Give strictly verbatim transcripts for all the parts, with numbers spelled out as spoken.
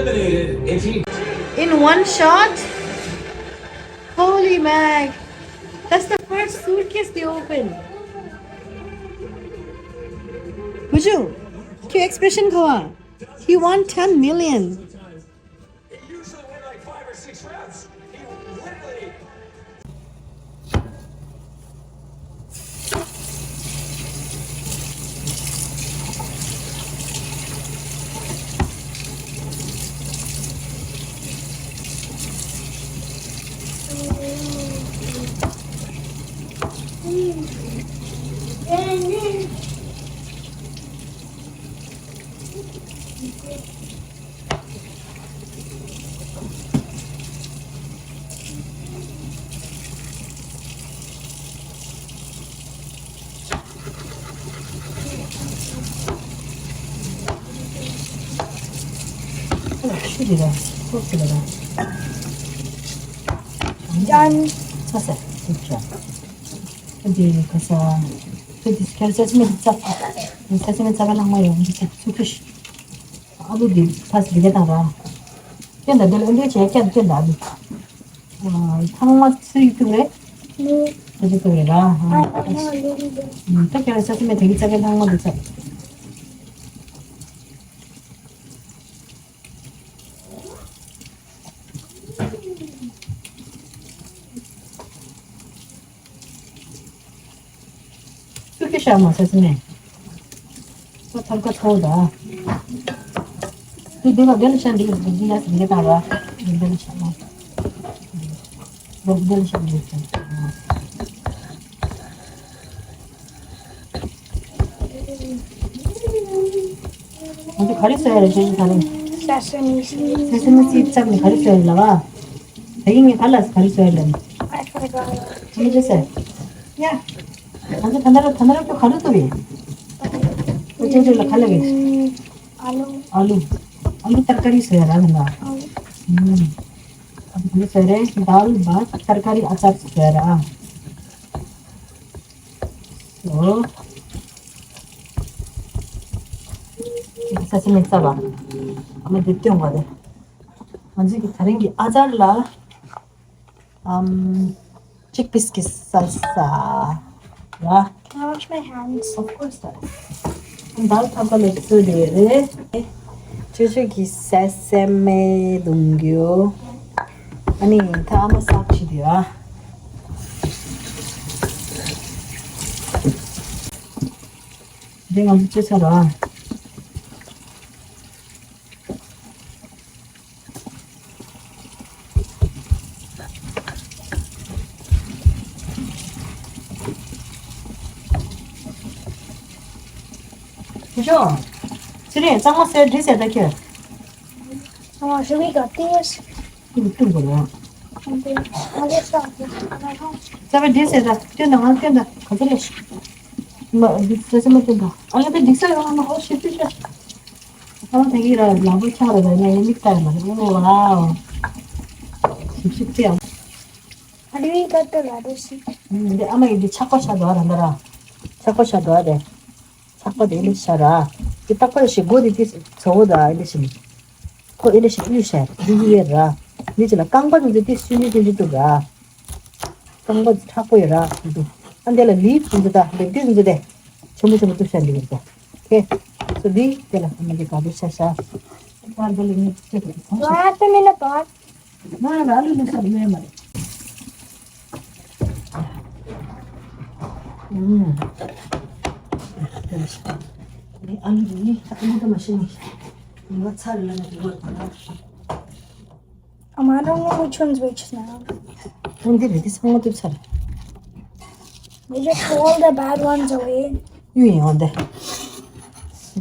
In one shot? Holy Mac! That's the first suitcase they opened. Buju, your expression kawa? He won ten million. ཅན། ཨ་ས། ཐུག་ཅག་འདི་ཁ་ས། ཁྱོད་འདི་ཁྱེར་ས་སི་མེ་ཚ། ས་སི་མེ་ཚ་ག་ལང་མ་ཡོང་འདི་ཚ་ཚུ་ཁུ་ཤི། ཨ་ལུ་འདི་ཕ་སི་འདི་ག་དང་ར། ཁྱོད་འདི་འདི་ལ་འདི་བྱས་ཁྱོད་ཁྱོད་འདི་ཨ་ལུ། ཨ་ཐང་མ་སུ་ཡིག་ཐུག་རེད། ཁོ་ཚོ་ཐུག་རེད་ར། ཨ་ད་ཁྱོད་ས་སི་མེ་དེ་གི་ཚ་ག་ལང་མ་འདི་ཚ། ཚུར་ཁྱེར་ཤག་མ་ཟ་སི་ནས། ཁོ་ཐར་ཁ་ཚོགས་ད། དེ་དེ་ལ་དེ་ལ་ཤ་འདི་འདི་ཡ་སི་འདི་དང་ར། འདི་ལ་ཤ་ན། འདི་འདི་ལ་ཤ་འདི་དང་། ང་ཚོ་ག་རེ་ཟ་ཡ་རེད་ཞེས་ཞུ་ད་རེད། ས་སི་མི་སི། ས་སི་མི་སི་བཙབ་ནས་ག་རེ་ཟ་ཡ་རེད་ལབ་ཨ། ད་གིན་ངས་ག་ལ་ག་རེ་ཟ་ཡ་རེད་ལབ། I forgot. ངས་ཅི་ཟེར། ཡ། ང་ཚོ་ད་ལྟ་ར་ད་ལྟ་ར་ཁྱོད་ག་རེ་བཙབ་ཡིན། ཨོ་ཅི་ཅི་ལ་ག་ལ་གི། ཨ་ལུ། ཨ་ལུ། ཨ་ལུ་ཏར་ཀ་རི་ཟ་ཡ་ར་ལ་ན། ཨ་ལུ། ཨ་ལུ་ག་རེ་ཟ་ཡ་རེད། དཱལ་བྷ་ཏར་ཀ་རི་ཨ་ཅར་ཟ་ཡ་ར། ཨོ། ས་སི་མི་བཙབ་པ། ཨ་མ་འདི་སྟོན་པ་རེད། ང་ཚོའི་གི་ད་རིང་གི་ཨ་ཅར་ལ། ཨམ། chickpeas གི་salsa ར། Can I wash my hands? Of course. ད་ཐབ་ཀ་ལ་བཙོས་དེ་རེད། ཅོ་ཅོ་གི་ས་སི་མི་བརྡུང་རྒྱུ། ཨ་ནི་ད་ཨ་མ་སག་བྱེད་དེ་ར། འདི་ང་ཚོ་བཙོས་ཚར་ར། ཞོ། ཚེ་རིང་གཙང་མ་གསེར་འདྲི་ཟེར་ད་ཁྱོད། ཨ་མ་should we cut this? ཏུག་ཏུག་གོ་ལ། And then I'll just stop this. རྩ་བའི་འདྲི་ཟེར་ད་སྟོན་ད་ང་སྟོན་ད་ག་ཚོད་ལས། མ་འདི་ཚོད་ཚོད་མ་སྟོན་ད་ཨ་ལ་པའི་འདི་ས་ཡོང་ང་ཧོ་ཤི་ཏུ་ཤ། ཨ་མ་ད་གི་ར་ལག་པ་ཆག་ར་ད་ནས་མིག་ལྟ་ཡ་མ་རེད། ཨོ་ཝའོ། ཞིབ་ཞིབ་ཅི་ཡང་། How do we cut the radish? འདི་ཨ་མ་ཡི་འདི་ཆག་པ་ཤ་དོ་ར་འདི་ར། ཆག་པ་ཤ་དོ་རེད། ཆག་པ་དེ་ལས་ཤ་ར། འདི་ཏག་པ་ཞིག་སྒོ་དེ་དེ་ཚོ་བོ་ད་ཨེ་འདི་ཞིག་ཁོ་ཨེ་འདི་ཞིག་གཡུག་ཤ་འདི་གི་ཡེ་ར། འདི་ཅི་ལ་རྐང་པ་འདི་ཚོ་དེ་སུན་ནི་ཀུན་གྱི་འདུག་ར། རྐང་པ་མཁྲེགས་པོ་ཡོད་ར་འདུག་ཨ་འདི་ལ་ལིབ་འདི་ཚོ་ད་འདི་འདི་ཚོ་དེ་ཆེན་པོ་ཆེན་པོ་འདུག་ཤ་འདི་གི་ད། ཁེ། སོ་འདི་དེ་ལ་ཨ་མ་གི་ག་དུ་ཤ་ཤ། ཨ་འདི་ལ་ནི་ཁེ་དུ་ཚང་ཤ། Wrap them in a box. ང་ལ་ཨ་ལུ་ནི་ས་ཡོད་མ་རེད། ཨུམ། ཨ་ལུ་ནི་ཨ་ལུ་དུ་མ་ཤི་ནི། ང་ཚར་ལ་ནི་རེ་བ་དང་། I don't know which one's which now. འདི་རེད་དེ་ཚང་མ་ཐུབ་ཚར། They just throw all the bad ones away. ཡུ་ཡང་འདི།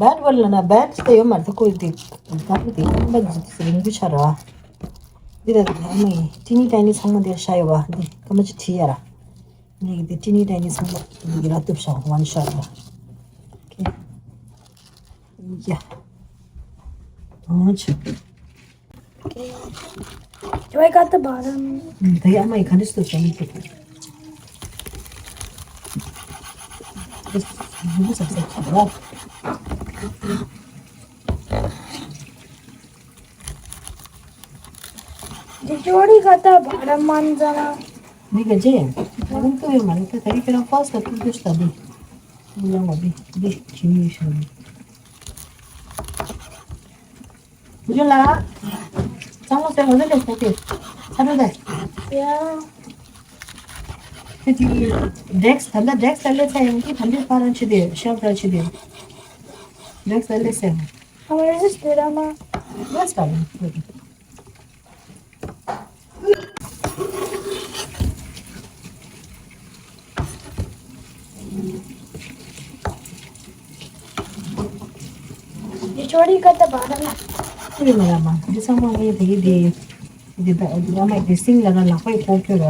bad one ལ་ན་bad ད་ཡོད་མ་རེད་ཁོ་འདི། ད་ཁོ་འདི་ཁང་པ་འདི་རིང་པོ་ཆགས་ར། འདི་ལ་ཨ་མ་ཡིན། ཏི་ནི་ཏའི་ནི་ཚང་མ་འདིར་ཤ་ཡོད་པ། འདི་སྐར་མ་གཅིག་བྲིས་ཡ་ར། ངས་འདི་ཏི་ནི་ཏའི་ནི་ཚང་མ་འདི་གི་ར་གཏུབ་ཤག one shot ལ། ཁེ། ཡ། ཨོ་ཆ། Okay. Do I got the bottom? ད་ཡ་ཨ་མ་ཡིས་ག་འདྲ་གཏུབ་ཤག་ངས་གཏུབ། འདི་འདི་ཟབ་ཟབ་ཆགས་ར། འདི་ཅོ་རི་ཁ་ཏ་བ་ར་མན་ཛ་ན། འདི་ག་ཅེ། ད་རུང་ཏུ་ཡོད་མ་རེད། ད་ད་རིང་ཁྱེད་རང་ཕར་སི་ཊ་ཏུ་དུ་ཤ་འདི། འདི་ཡང་བ་འདི་འདི་ཇི་མི་ཤོ་ནི། བུ་ཆུང་ལགས། གཙང་མ་ཟེར་བ་ལ་ལས་ས་དེ། ཚ་དྲོད་དེ། ཡ། ཁྱོད་ཀྱིས་ཌེསི་ད་ལྟ་ཌེསི་ལ་སླེབས་ཚར་ཡོང་གི། ད་འདི་ཕར་རང་ཕྱི་དེ་ཤེལ་ཕར་ཕྱི་དེ། ཌེསི་ལ་སླེབས་ཚར་ཡོང་། I'm gonna just do that now. Let's go. འདི་ཅོ་རི་ཁ་ཏ་བ་ར་ན། ཅི་རེད་མ་ར་མ། འདི་ཚང་མ་ངས་དེ་གི་དེ། འདི་ད་ང་མ་དེ་སིང་ལ་ན་ལག་པའི་ཕོག་ཁྱོད་ར།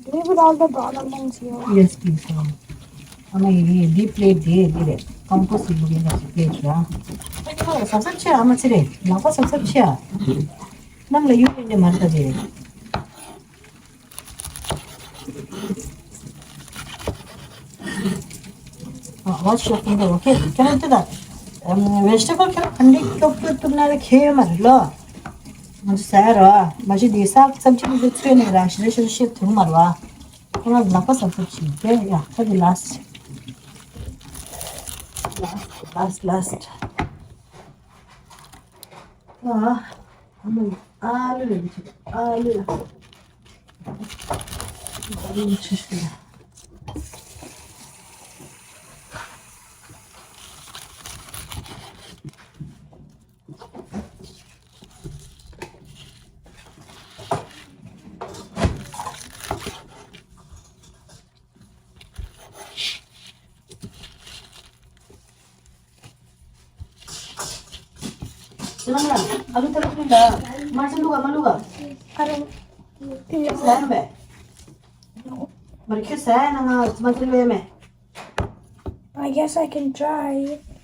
Do you put all the bottom ones here? Yes, please. ཨ་མ་ཡིན་ཡིན། འདི་པི་ལེ་ཊི་དེ་འདི་རེད། ཀམ་པོ་སི་ལུག་ཡིན་ན་པི་ལེ་ཊི་ར། ཨ་ཁྱོད་གཟབ་གཟབ་བྱེད་ཨ་མ་ཚེ་རིང་། ལག་པ་གཟབ་གཟབ་བྱེད་ཨ། གནམ་ལ་གཡུག་ཡིན་ནི་མ་རེད་ད་དེ། ཨ། Wash your finger, okay? ཁྱེད་རང་དེ་ད་ཝེ་ཇི་ཊེ་བལ་ཁྱེད་རང་ག་འདྲ་སྐྱོབ་སྐྱོབ་ཐུབ་ན་ལ་ཁྱད་ཡོད་མ་རེད་ལོ། ང་ཚོ་ཟ་ཡ་རོ། མ་གཞི་འདི་ཟ་ཙམ་ཅིག་འདི་ཚོས་ནས་ར་ཞི་ར་ཞི་ར་ཤེས་ཐུབ་མ་རེད་བ། ཁོ་རང་ལག་པ་གཟབ་གཟབ་བྱེད་དེ་ཡ། ཁ་འདི་ལ་སི་ཊི། ལ་སི་ཊི། ལ་སི་ཊི། ཨ། ཨ་ལུ་ལ་ཨ་ལུ་ལ་ཨ་ལུ་ལ་ཨ་ལུ་ལ་ཆུ་ཤུ་ལ། ཨ་ལུ་ཐར་ཁུ་ལ་མར་ཟ་བླུག་ག་མ་བླུག་ག། ཨ་རོ། ཟ་ཡ་མེད། མར་ཁྱོད་ཟ་ཡ་ན་ང་མར་ཟ་བླུག་ཡ་མེད། I guess I can try.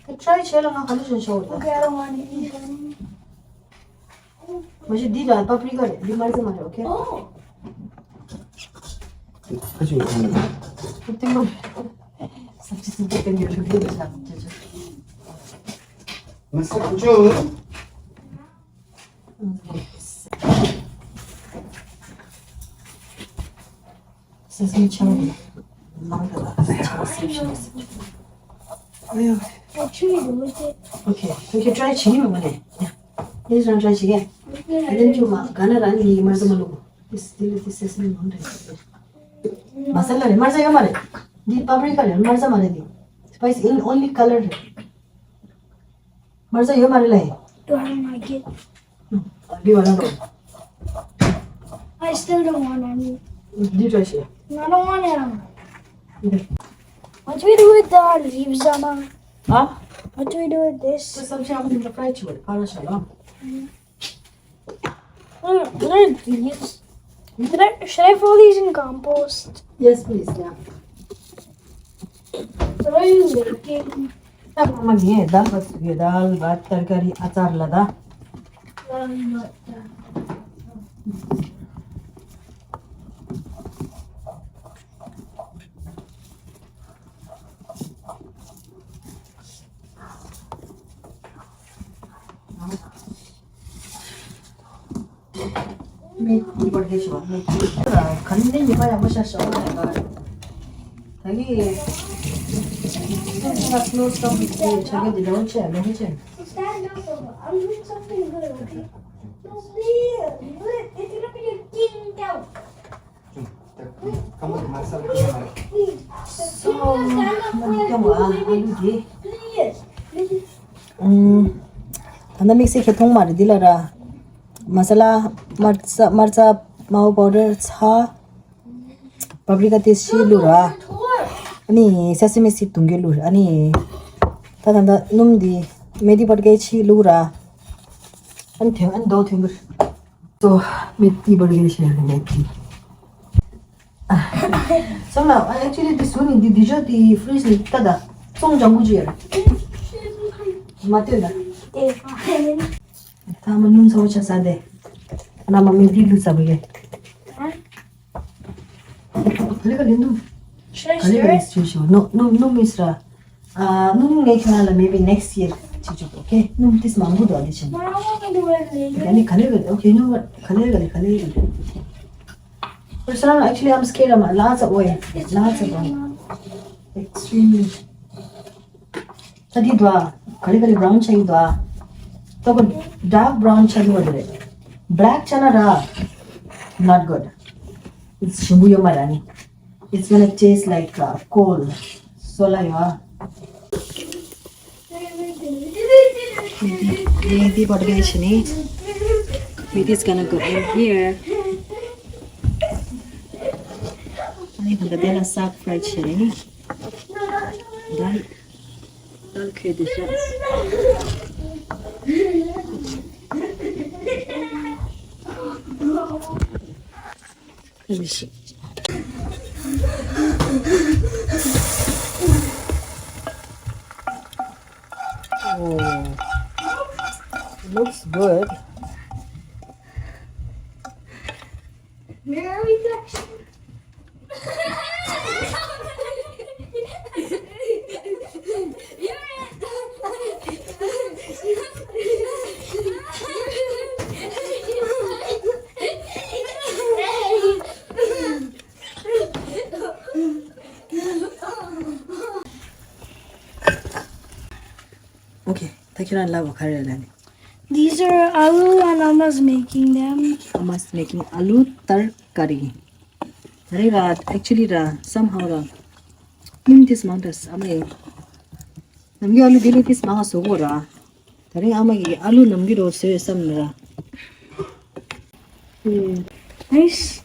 ཊ་རའི་བྱས་ལ་ང་ག་འདྲ་བྱུང་ཤོག་ད། Okay, I don't want to eat them. མ་གཞི་འདི་ལ་པ་པི་རི་ཀ་རེད། འདི་མར་ཟ་མ་རེད། ཨོ་ཁེ། ཁ་ཆུ་ཡོད་ཁང་ནས། ཏིང་ངོ་། ས་ཆི་སུ་ཏིང་ངོ་རུ་རུ་རུ་ཤ་ཆུ་ཆུ། མི་ས་ཁུ་ཆུ། སེ་སེམས་ཆེན་པོ་མང་དུ་ལ་ཆེན་པོ་སེམས་ཤིང་ཨ་ཡོ། ཨོ་ཁེ། ཁྱོད་ཀྱིས་ཊ་རའི་བྱེད་ཀྱི་མིན་པ་ནས། ཡ། ངས་རང་ཊ་རའི་བྱེད་ཀྱི། ཨ་ལན་ཆུ་མ་ག་ན་རང་ཉིད་ཀྱི་མར་ཟ་མ་བླུག་གོ། ཏིས་ཏི་ལི་ཏི་སེ་སེམས་མང་དུ། མ་ས་ལ་རེད། མར་ཟ་ཡོད་མ་རེད། འདི་པ་པི་རི་ཀ་རེད། མར་ཟ་མ་རེད་འདི། Spice in only color རེད། མར་ཟ་ཡོད་མ་རེད་ལེ། Do I don't like it? ཨ། འདི་བ་ན་རོ། I still don't want any. འདི་ཊ་རའི་བྱེད། I don't want it. What do we do with the leaves, Anna? ཨ། What do we do with this? ད་སབ་ཇི་ཨ་མ་འདི་འདྲ་ཕ་རའི་བྱེད་པ་རེད། ཕ་ར་ཤ་ལ། Mm, what are these? Should I, should I throw these in compost? Yes, please, yeah. What are you making? ད་ཕ་མ་ངས་དཱལ་བྷད་བཟོ་གི། དཱལ་བྷད་ཏར་ཀ་རི་ཨ་ཙར་ལ་ད། མེ་ཏི་བར་གེ་ཤོ་མེ་ཏི། ག་ནས་ཉི་མ་ཡག་པོ་ཤར་ཤག་ད་གི་སི་ནོ་སི་ཊོམ་དེ་ཆ་ག་དེ་ལོ་ཆེ་ལོ་ཆེ། Stand up, Baba. I'm doing something good, okay? No, please, do it. It's gonna be a king cow. So, ང་ཀྱང་ཨ་ཨ་ལུ་དེ། ཨུམ། ད་ནི་དམིགས་བསལ་ཁྱེད་མཐོང་མ་རེད་འདི་ལ་ར། མ་ས་ལ། མར་ཚ། མར་ཚ། མའོ་པའོ་ཌར། ཚྭ། པ་པི་རི་ཀ་དེ་ཕྱིས་བླུགས་ར། ཨ་ནི་ས་སི་མི་སི་དུང་གི་བླུགས་ར། ཨ་ནི་ད་ད་ད་སྣུམ་འདི་མེ་ཏི་བར་གེ་ཕྱིས་བླུགས་ར། ཨ་ནི་ཐོན། ཨ་ནི་རྡོ་ཐོན་གི། So, མེ་ཏི་བར་གེ་ཤ་ཡང་མེ་ཏི། སོང་ལ། ཨ། actually འདི་བཟོ་ནི་འདི་འདི་ཅོ་འདི་ཕི་རིཇ་ནི་ད་ད་ཙོང་ལྗང་གུ་ཅིག་ཡོད་ར། མ་ལྟོས་ད། ད་མ་སྣུམ་ཚ་བོ་ཆ་ས་དེ། ན་མ་མེ་ཏི་བླུགས་ཚ་བོ་ཡེ། ཕ་ལི་ག་ལི་སྣུམ། Should I ག་ལི་ག་stir ལི་it? སི་ཤོ་ཤོ། No, no, no, miss ར། ཨ། སྣུམ་ངས་ཁྱོད་རང་ལ་maybe next year ཅིག་ Okay, no, this mango do this. But I want to do it later. Kani, kani, okay, you know what? Kani, kani, kani. For some, actually, I'm scared of lots of oil. Lots of oil. Extremely. Tadi dwa, kali kali brown chai dwa. Toko dark brown chai dwa dre. Black chana ra. Not good. It's shimbu yo marani. It's gonna taste like uh, coal. Sola yo. Maybe, maybe what guy shini. Maybe it's gonna go in here. Ani handa dela sak fried shini. Dal, dal khe disha. Let me see. Oh, looks good. Mirror reflection. Okay, ད་ཁྱེད་རང་ལབ་པ་ག་རེ་ལབ་ནི། These are aloo and Ama's making them. Ama's making aloo tarkari. ད་རེས་ར་actually་ར་somehow་ར་སྣུམ་ཏིས་མང་དྲགས་ཨ་མ་ཡིན། ནམ་རྒྱུན་ཨ་ལུ་དེ་ལས་ཏིས་མང་བཟོ་གོ་ར། ད་རིང་ཨ་མ་གིས་ཨ་ལུ་ནམ་རྒྱུན་རོ་བཟོས་བསམ་ནི་ར། Nice.